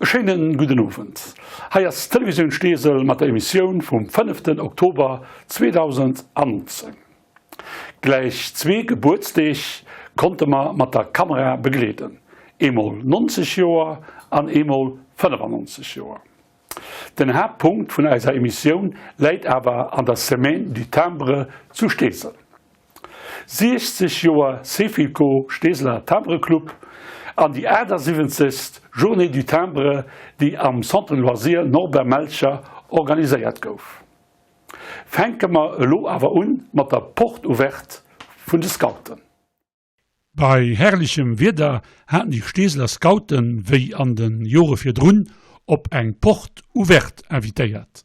E schéinen gudden Owend. Hei ass Télévisioun Steesel mat der Emissioun vum fënneften Oktober 2019. Gläich zwee Gebuertsdeeg konnte mer mat der Kamera begleeden, eemol 90 Joer an eemol 95 Joer. Den Haaptpunkt vun eiser Emissioun läit awer an der Semaine du Timbre zu Steesel. 60 Joer Sefilco, Steeseler Timbreclub, an déi 78. Journée du Timbre, déi am Centre de Loisirs Norbert Melcher organiséiert gouf. Fänke mer elo awer un mat der Porte ouverte vun de Scouten. Bei herrlechem Wieder haten déi Steeseler Scouten, wéi an de Jore virdrun, op eng Porte ouverte invitéiert.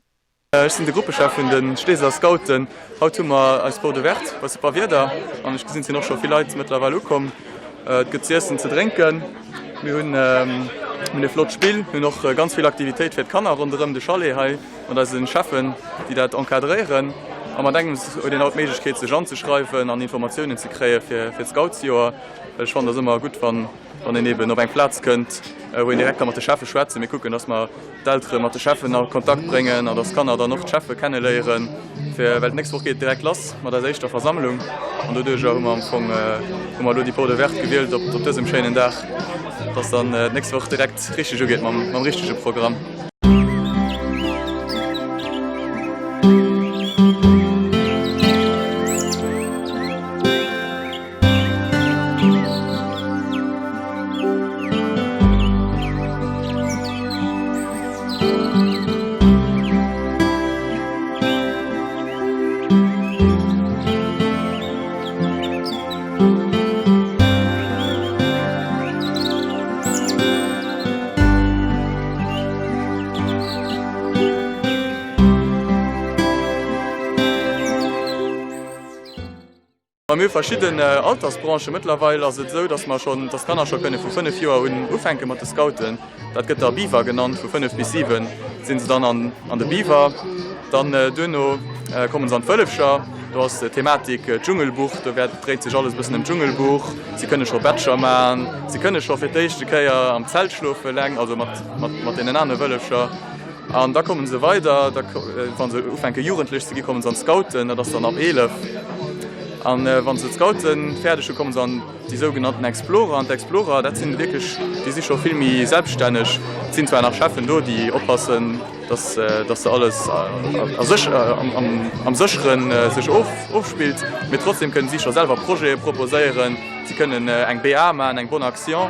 Ech sinn de Gruppechef vun de Steeseler Scouten. Haut hu mer eis Porte ouverte bei super Wieder an ech gesinn, et sinn och scho vill Leit mëttlerweil ukomm. Et gëtt z'iessen, ze drénken. Mir hunn e flott Spill. Mir hunn och ganz vill Aktivitéit fir d'Kanner ronderëm de Chalet hei mat eise Cheffen, déi dat encadréieren. A mat engems huet een haut d'Méiglechkeet sech anzeschreiwen an Informatiounen ze kréie fir d'Scoutsjoer. Well ech fannen, et ass ëmmer gutt, wann een eben op eng Plaz kënnt, wou een direkt ka mat de Cheffe schwätzen. Mir kucken, datt mer d'Eltere mat de Cheffen a Kontakt bréngen an dass d'Kanner dann och d'Cheffe kenneléieren, fir well d'nächst Woch geet et direkt lass mat eiser éischter Versammlung an doduercher hu mer am Fong hu mer elo déi Porte ouverte gewielt op op dësem schéinen Dag, dass dann d'nächst Woch direkt richteg ugeet mam mam richtege Programm. Ma mir hu verschidden Altersbranchen. Mëttlerweil ass et esou, datt mer schonn, datt d'Kanner scho kënne vu 5 Joer un ufänke mat de Scouten. Dat gëtt da Beaver genannt. Vu 5 bis 7 si se dann an an de Beaver. Dann duerno komme se an d'Wëllefcher. Do ass d'Thematik Dschungelbuch. Do wäert, dréit sech alles e bëssen ëm d'Dschungelbuch. Si kënne scho Bettcher man. Si kënne scho fir d'éischte Kéier am Zelt schlofe eleng, also mat mat deenen anere Wëllefcher. An da kommen se weider, da wa se ufänke jugendlech ze gi kommen se an d'Scouten, dat ass dann ab 11. An wa se d'Scoute fäerdeg hu kommen se an déi sougenannten Explorer. An d'Explorer dat sinn wierklech, déi si scho vill méi selbststänneg. Et sinn zwar nach Cheffen do, déi oppassen, datt datt se alles a sech am Séchere sech ofspillt, mee trotzdem kënnen si scho selwer Projete proposéieren. Si kënnen eng BA maachen, eng Bonne Action,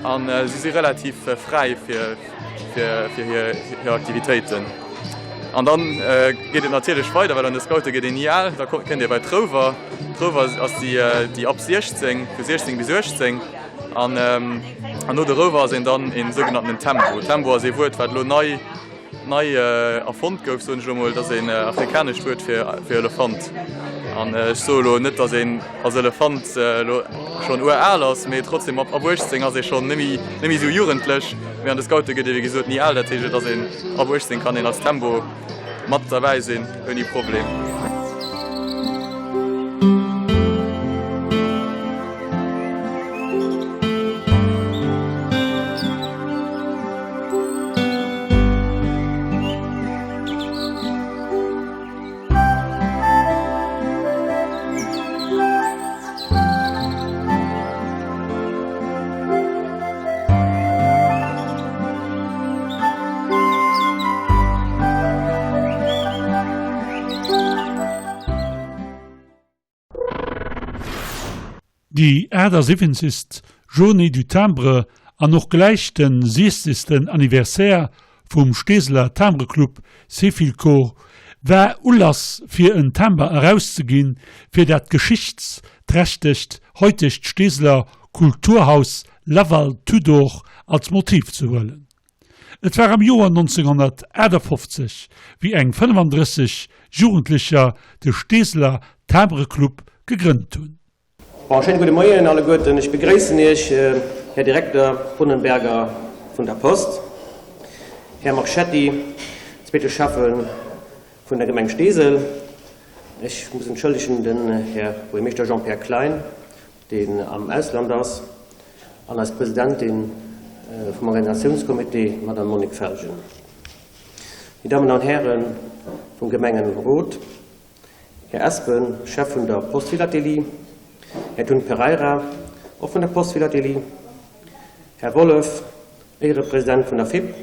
a si si relativ fräi fir. fir hir Aktivitéiten. An dann geet et natierlech weider, well an de Scoute gëtt een ni al. Da kënnt Dir bei d'Rover. D'Rover ass déi ab 16, vu 16 bis 18. An no de Rover ass een dann een sougenanntenen Tembo. Tembo ass ee Wuert, wat elo nei nei erfonnt gouf, soen ech elo mol. Dat ass een afrikanescht Wuert fir Elefant. An ech soe elo net, datt een als Elefant elo schonn ural ass, mee trotzdem ab 18 ass ee schonn net méi esou jugendlech. Mee an de Scoute gëtt ee wéi gesot ni al, dat heescht et ass een ab 18 kann een als Tembo mat derbäi sinn ouni Problem. Déi 78. Journée du Timbre an och gläich de 60. Anniversaire vum Steeseler Timbreclub Sefilco war Ulass fir en Timber erauszeginn, fir dat geschichtsträchtegt heutegt Steeseler Kulturhaus Laval-Tudor als Motiv ze huelen. Et war am Joer 1958, wéi eng 35 Jugendlecher de Steeseler Timbreclub gegrënnt hunn. Bon, schéine gudde Moien alleguerten. Ech begréissen Iech, Här Direkter Brunnenberger vun der Post, Här Marchetti, zweete Schäffe vun der Gemeng Steesel. Ech muss entschëllegen den Här Buergermeeschter Jean-Pierre Klein, deen am Ausland ass, an eis Presidentin. vum Organisatiounscomité, Madame Monique Felgen. Dir Dammen an Häre vum Gemengenrot, Här Espen, Chef vun der Postphilatelie, Här Tun Pereira, och vun der Postphilatelie, Här Wollef, Éierepresident vun der FIP,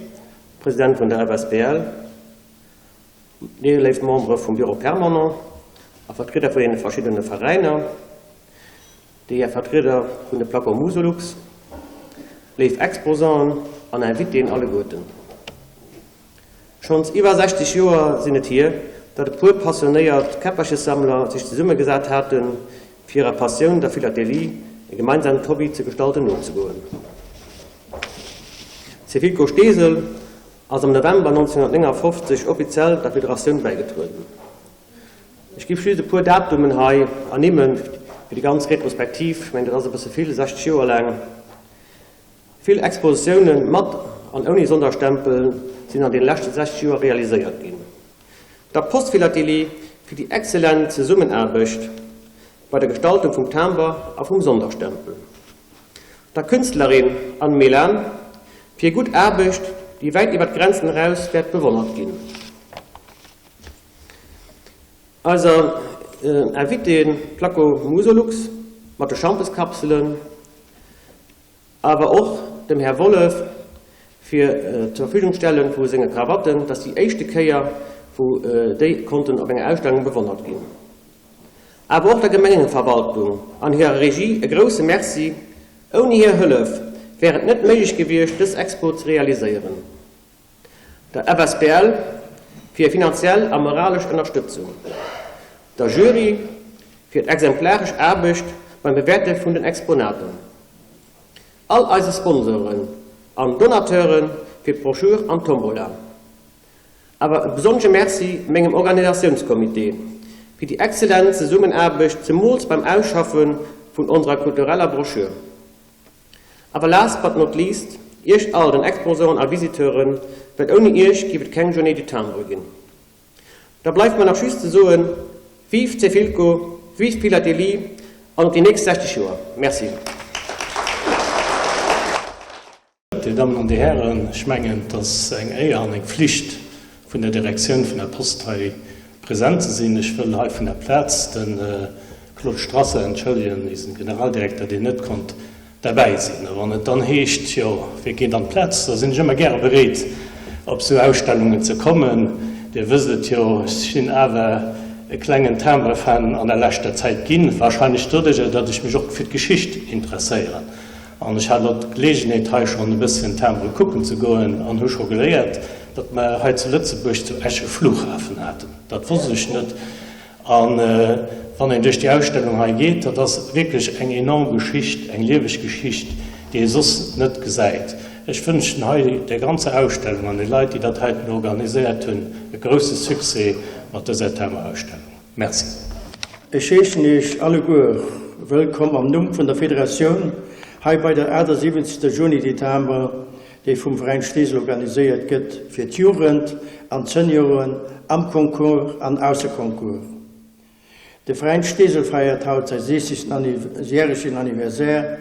President vun der FSBL, Dir léif Membere vum Bureau permanent a Vertrieder vun deene verschiddene Veräiner, Dir Här Vertrieder vun de Placo Musolux, léif Exposanten an Invitéen alleguerten. Schonns iwwer 60 Joer sinn et hier, datt e puer passionéiert Käpperchessammler sech zesummegesat haten, fir hirer Passioun, der Philatelie, e gemeinsamt Hobby ze gestalten, nozegoen. D'Cefilco Steesel ass am November 1959 offiziell der Federatioun bäigetrueden. Ech giff just e puer Datumen hei ernimmen, fir déi ganz Retrospektiv, ech mengen dat ass e bësse vill, 60 Joer laang. Vill Expositiounen mat an ouni Sonderstempel sinn an deene leschte 60 Joer realiséiert ginn. Der Postphilatelie fir déi exzellent Zesummenaarbecht bei der Gestaltung vum Timber a vum Sonderstempel. Der Künstlerin Anne Mélan fir hir gutt Aarbecht, déi wäit iwwer d'Grenzen eraus wäert bewonnert ginn. Eiser Invitéen Placo Musolux mat de Schampeskapselen, awer och dem Här Wollef fir d'Zurverfügungstelle vu senge Krawatten, dat ass déi éischte Kéier wou déi konnten op enger Ausstellung bewonnert ginn. Awer och der Gemengeverwaltung an hirer Regie e grousse Merci, ouni hir Hëllef wär et net méiglech gewiescht dës Expo ze realiséieren. Der FSBL fir hir finanziell a moralesch Ënnerstëtzung, der Jury fir d'exemplaresch Aarbecht beim Bewäerte vun den Exponaten, all eise Sponsoren an Donateure fir d'Brochure an d'Tombola. Awer e besonnesche Merci mengem Organisatiounscomité fir déi exzellent Zesummenaarbecht, zemools beim Ausschaffe vun onserer kultureller Brochure. Awer last but not least, Iech all, den Exposants a Visiteuren, well ouni Iech giff et keng Journée du Timbre ginn. Da bleift mer nach just ze soen, Vive Cefilco, vive Philatélie an op déi nächst 60 Joer. Merci. Dir Dammen an Dir Hären, ech mengen, et ass eng Éier an eng Flicht vun der Direktioun vun der Post hei present ze sinn. Ech wëll hei vun der Plaz de Claude Strasser entschëllegen, eisen Generaldirekter, deen net konnt derbäi sinn. A wann et dann heescht, jo, wie geet an d'Plaz, da sinn ech ëmmer gäre bereet, op esou Ausstellungen ze kommen. Dir wësst et jo, ech sinn awer e klengen Timbre-Fan an der leschter Zäit ginn, wahrscheinlech doduerjer, datt ech mech och fir d'Geschicht interesséieren. An ech hat elo d'Geleegenheet, hei schonn e bësschen Timbre kucken ze goen an hu scho geléiert, datt mer hei zu Lëtzebuerg zu Esch e Flughafen haten. Dat wosst ech net. A wann een duerch déi Ausstellung hei geet, dat ass wierklech eng enorm Geschicht, eng lieweg Geschicht, déi ee soss net gesäit. Ech wënschen hei der ganzer Ausstellung an de Leit, déi dat heiten organiséiert hunn, e grousse Succès mat dëser Themaausstellung. Merci. Ech heeschen Iech alleguer wëllkomm am Numm vun der Federatioun hei bei der 78. Journée des Timbres, déi vum Veräin Steesel organiséiert gëtt fir d'Jugend an d'Senioren am Concours an ausser Concours. De Veräin Steesel feiert haut säi 60. järegen Anniversaire.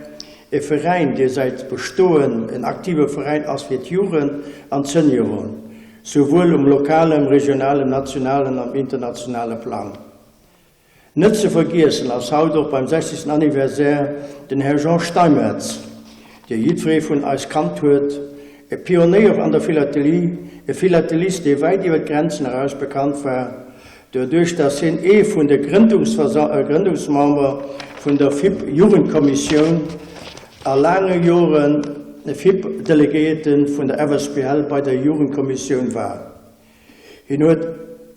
E Veräin, dee säit Bestoen en aktive Veräin ass fir d'Jugend an d'Senioren, souwuel um lokalem, regionalen, nationalen an internationale Plang. Net ze vergiessen ass haut och beim 60. Anniversaire den Här Jean Steinmetz, dee jiddweree vun eis kannt huet, e Pionéier an der Philatelie, e Philatelist, dee wäit iwwer d'Grenzen eraus bekannt war, doduerch dass hien ee vun de Grëndungsmember vun der FIP-Jugendkommissioun a laange Joren FIP-Delegéierte vun der FSBL bei der Jugendkommissioun war. Hien huet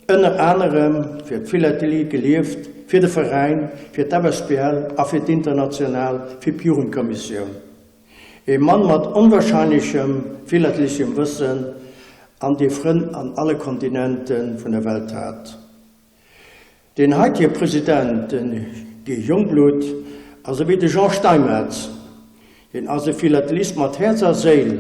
ënner anerem fir d'Philatelie gelieft, fir de Veräin, fir d'FSBL a fir d'international FIP-Jugendkommissioun. E Mann mat onwahrscheinlechem philatelischem Wëssen an dee Frënn an alle Kontinente vun der Welt hat. Deen heitige President, den Guy Jungblut, ass ewéi de Jean Steinmetz, hien ass e Philatelist mat Häerz a Séil,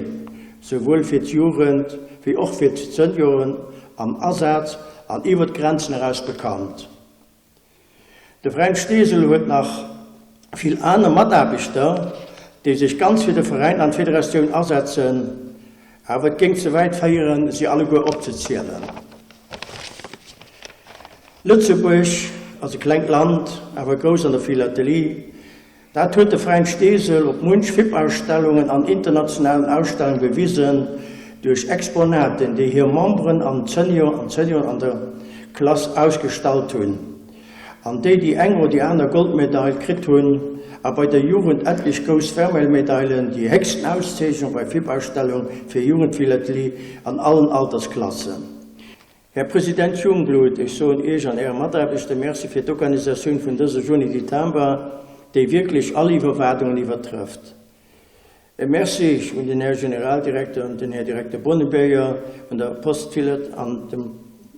souwuel fir d'Jugend wéi och fir d'Senioren am Asaz an iwwer d'Grenzen eraus bekannt. De Fränk Steesel huet nach vill aner Mataarbechter. déi sech ganz fir de Veräin an d'Federatioun asetzen, awer et géing ze wäit féieren, si alleguer opzezielen. Lëtzebuerg ass e klengt Land, awer grouss an der Philatelie. Dat huet de Veräin Steesel op munch FIP-Ausstellungen an internationalen Ausstellunge bewisen, duerch Exponaten, déi hir Memberen an Senior an Senioren an der Klass ausgestallt hunn an déi déi eng oder déi aner Goldmedail kritt hunn a bei der Jugend etlech grouss Vermeil-Medailen, déi héchsten Auszeechnung bei FIP-Ausstellung fir Jugendphilatelie an allen Altersklassen. Här President Jungblut, ech soen Iech an Äre Mataarbechter Merci fir d'Organisatioun vun dëser Journée du Timbre, déi wierklech all Iwwerwaardungen iwwertrëfft. E Merci un den Här Generaldirekter, den Här Direkter Bonnenberger vun der Postfillet an dem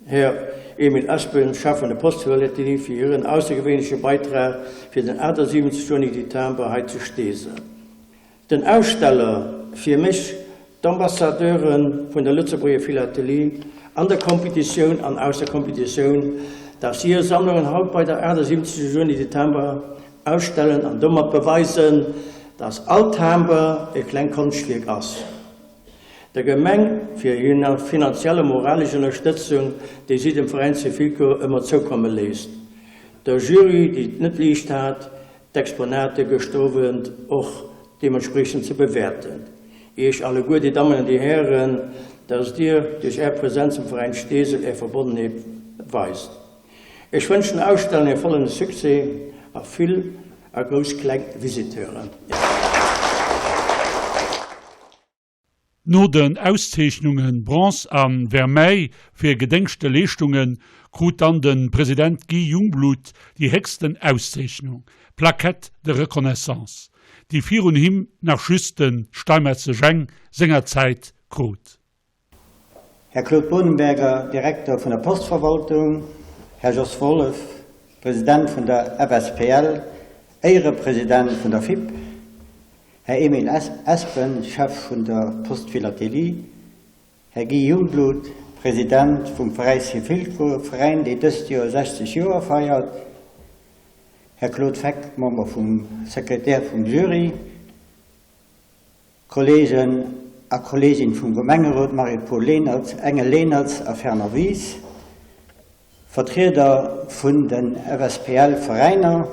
Här Emile Espen, Chef vun der Postfilatenie, fir hiren aussergewéinleche Beitrag fir den 78. Journée du Timbre hei zu Steesel. Den Aussteller, fir mech d'Ambassadeure vun der Lëtzebuerger Philatelie an der Competitioun an aus der Competitioun, dass si hir Sammlungen haut bei der 78. Journée du Timbre ausstellen an domat beweisen, dass all Timbre e klengt Konschtwierk ass. Der Gemeng fir hir finanziell a moralesch Ënnerstëtzung, déi si dem Veräin Cefilco ëmmer zoukomme léisst. Der Jury, déi et net liicht hat, d'Exponate gëschter Owend och deementspriechend ze bewäerten. Iech alleguer, Dir Dammen an Dir Hären, dass Dir duerch Är Präsenz am Veräin Steesel Är Verbonnenheet weist. Ech wënschen der Ausstellung e vollen Succès a vill a grouss kleng Visiteuren. No den Auszeechnunge Bronze a Vermeil fir gedéngschte Leeschtungen krut dann de President Guy Jungblut déi héchsten Auszeechnung, Plaquette de reconnaissance, déi virun him nach just de Steimetze Jhang sengerzäit krut. Här Claude Bohnenberger, Direkter vun der Postverwaltung, Här Jos Wolff, President vun der FSPL, Éierepresident vun der FIP, Här Emile Espen, Chef vun der Postphilatelie, Här Guy Jungblut, President vum Veräi Cefilco, Veräin dee dëst Joer 60 Joer feiert, Här Claude Feck, Member vum Sekretär vum Jury, Kollegen a Kollegin vum Gemengerot Marie-Paule Lenert, Engel Lenert a Fernand Wies, Vertrieder vun den FSPL-Veräiner,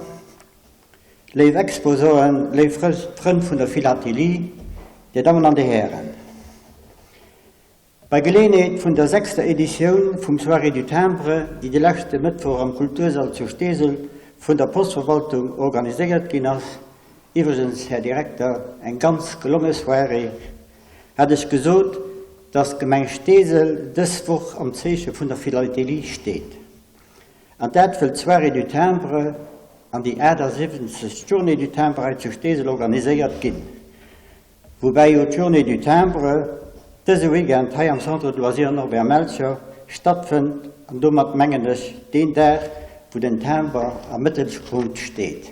léif Exposanten, léif Frënn vun der Philatelie, Dir Dammen an Dir Hären. Bei Geleeënheet vun der sechster Editioun vum Soirée du Timbre, déi de leschte Mëttwoch am Kultursall zu Steesel vun der Postverwaltung organiséiert ginn ass, iwwregens, Här Direkter, eng ganz gelonge Soirée, hat ech gesot, dass d'Gemeng Steesel dës Woch am Zeeche vun der Philatelie steet. An dat, wëll d'Soirée du Timbre an déi 78. Journée du Timbre hei zu Steesel organiséiert ginn. Woubäi jo d'Journée du Timbre dëse Weekend hei am Centre de Loisirs Norbert Melcher stattfënnt an domat mengen ech deen Dag wou den Timber am Mëttelpunkt steet.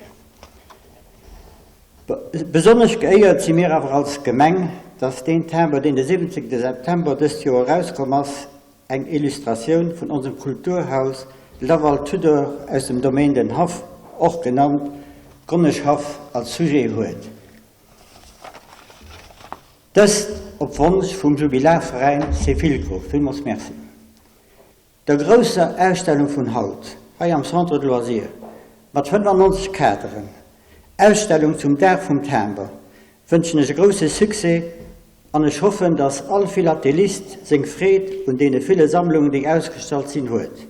Besonnesch geéiert si mir awer als Gemeng, dass deen Timber deen de 17 September dëst Joer erauskomm ass, eng Illustratioun vun onsem Kulturhaus Laval Tudor aus dem Domaine Den Haff, och genannt Gonneschhaff, als Sujet huet. Dëst op Wonsch vum Jubilarveräin Cefilco. Villmools Merci. Der grousser Ausstellung vun haut, hei am Centre de Loisirs, mat 95 Kaderen, Ausstellung zum Dag vum Timber, wënschen ech e grousse Succès an ech hoffen, dass all Philatelist seng Freed un deene ville Sammlungen, déi ausgestallt sinn, huet.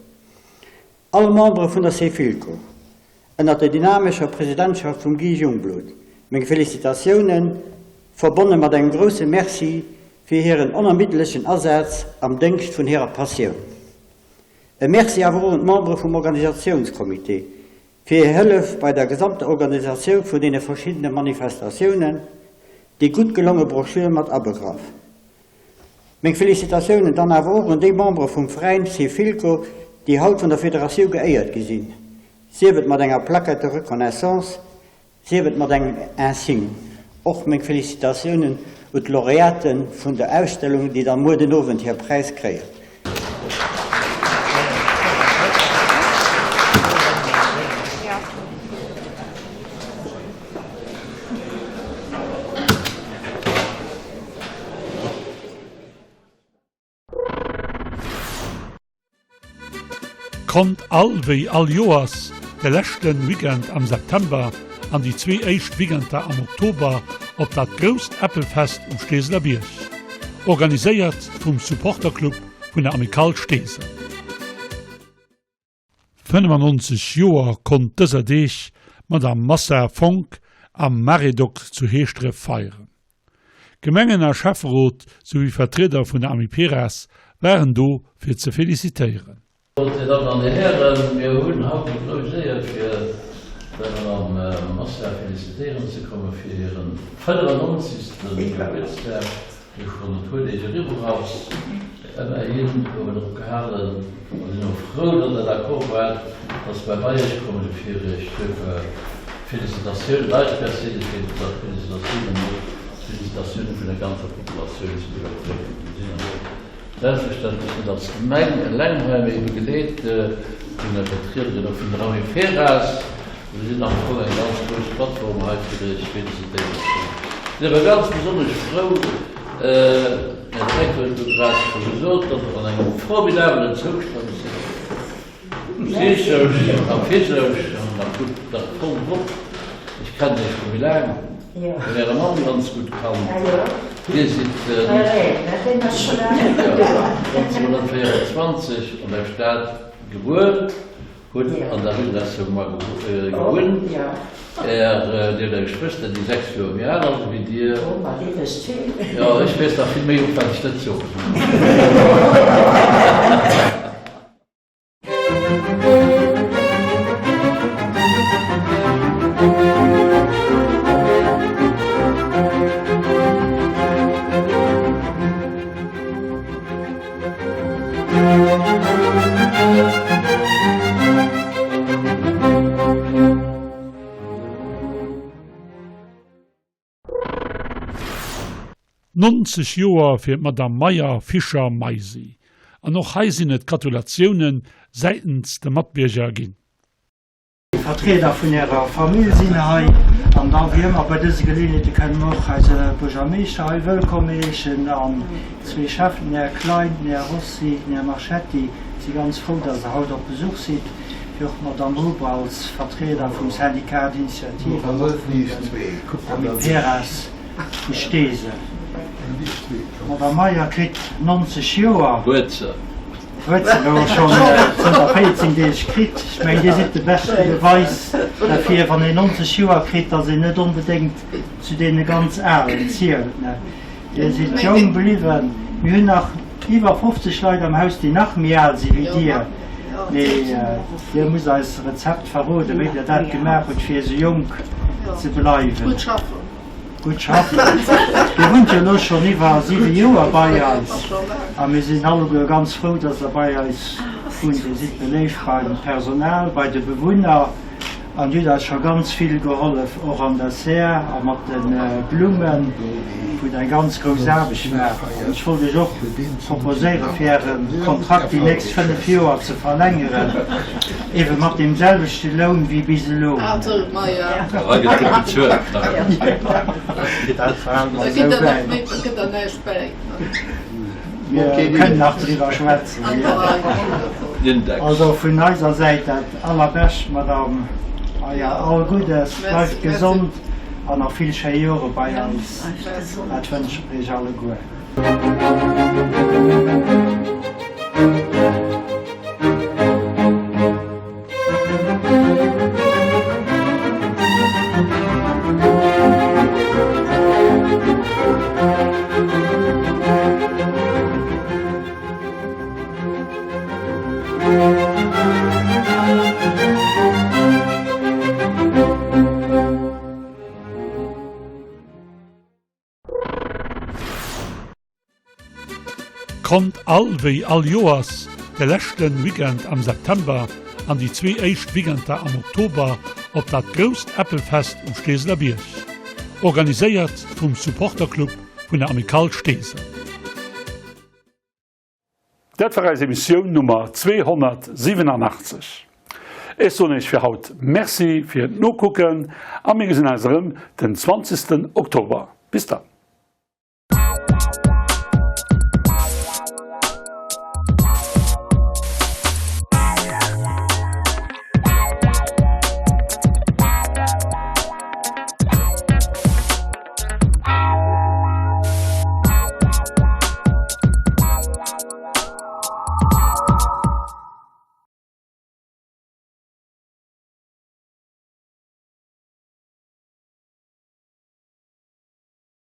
All Membere vun der Cefilco, ënnert der dynamescher Presidentschaft vum Guy Jungblut, meng Felicitatiounen, verbonne mat engem grousse Merci fir hiren onermiddlechen Asaz am Déngscht vun hirer Passioun. E Merci awer och un d'Membere vum Organisatiounscomité fir hir Hëllef bei der gesamter Organisatioun vun deene verschiddene Manifestatiounen, déi gutt gelonge Broschür mat abegraff. Meng Felicitatiounen dann awer och un déi Membere vum Veräin Cefilco, déi haut vun der Federatiou geéiert gi sinn, sief et mat enger Plaquette de reconnaissance, sief et mat engem Insigne. Och meng Felicitatiounen un d'Laureate vun der Ausstellung, déi dann muer den Owend hir Präis kréien. Kommt all wéi all Joers de leschten Weekend am September an déi zwee éischt Weekender am Oktober op dat grousst Äppelfest um Steeseler Bierg. Organiséiert vum Supporterclub vun der Amicale Steesel. 95 Joer konnt dëser Deeg d'Madame Massa Fonck am Maredoc zu Heeschdref feieren. Gemengen a Schäfferot souwéi Vertrieder vun der Amiperas waren do fir ze felicitéieren. Dir Dammen an Dir Hären, mir hunn haut déi grouss Éier fir der Madame Massa felicitéieren ze komme fir hiren 95. Gebuertsdag. dee schonn e puer Deeg eriwwer ass. Ëmmerhi gouf et drop gehalen a sinn och frou, datt Der d'accord waart, datt mer bei Iech kommen, fir Iech duerfir d'Felicitatiounen, eis perséinlech Felicitatiounen an och d'Felicitatiounen vun der ganzer Populatioun ze iwwerbréngen. Mir sinn an och selbstverständlech net als Gemeng eleng hei, mee begleet vun der Vertriederin och vun der Amiperas. Mir sinn am Fong eng ganz grouss Plattform hei fir Iech felicitéieren ze kënnen. Sinn awer ganz besonnesch frou, Här Direkter huet elo grad scho gesot, datt Der an engem formidabelen Zoustand sidd, psychesch a physesch, an nach gutt, nach voll drop. Ech kennen Iech scho méi laang, hunn Äre Mann ganz gutt kannt. Dir sidd 1924 an der Stad gebuer. Hutt an der Rue de la Semois gewunnt. Är, Dir hutt eng Schwëster, déi 6 Joer méi al ass ewéi Dir. Jo, ech weess nach vill méi, och wat ech net soen. 90 Joer fir d'Madame Meyer Fischer Maisy. An och hei sinn et Gratulatiounen säitens de Matbierger ginn. Vertrieder vun Ärer Famill sinn hei. An da wéi ëmmer bei dëse Geleeënheete kënne mer och eise Buergermeeschter hei wëllkomm heeschen an zwee Schäffen, den Här Klein, den Här Rossi, den Här Marchetti. Si ganz frou, dass Der haut op Besuch sidd, wéi och d'Madame Huber als Vertrieder vum Syndicat d'initiative an och vun den Amiperas vu Steesel. D'Madame Meyer kritt 90 Joer. Huet se. Huet se elo schonn zënter 14 Deeg kritt. Ech mengen, Dir sidd de beschte Beweis derfir, wann een 90 Joer kritt, datt een net onbedéngt zu deene ganz Alen zielt. Dir sidd jonk bliwwen. Mir hunn nach iwwer 50 Leit am Haus, déi nach méi al si wéi Dir. Mee Dir musst eis Rezept verroden, wéi Dir dat gemaach hutt, fir esou jonk ze bleiwen. Gutt schaffen. Gutt schaffen. Dir wunnt jo elo schonn iwwer 7 Joer bei eis a mir sinn alleguer ganz frou, dass Der bei eis wunnt. Dir sidd beléift beim Personal, bei de Bewunner an Dir hutt eis scho ganz vill gehollef, och an der Serre a mat de Blummen, wou Der eng ganz grouss Aarbecht maacht. An ech wollt Iech och proposéieren, fir Äre Kontrakt déi nächst 5 Joer ze verlängeren. Ewe mat deem selwechte Loun wéi bis elo. Hei gëtt gutt bezuelt. Dat verhale mer esou bäi. Mir kënnen nach driwwer schwätzen. Also vun eiser Säit dat allerbescht, Madame Meyer, all Guddes, bleift gesond an nach vill schéi Jore bei eis. Dat wënsche mer Iech alleguer. Kommt all wéi all Joers de leschten Weekend am September an déi zwee éischt Weekender am Oktober op dat grousst Äppelfest um Steeseler Bierg. Organiséiert vum Supporterclub vun der Amicale Steesel. Dat war eis Emissioun Nummer 287. Ech soen Iech fir haut Merci fir d'Nokucken a mir gesinn eis erëm den 20 Oktober. Bis dann.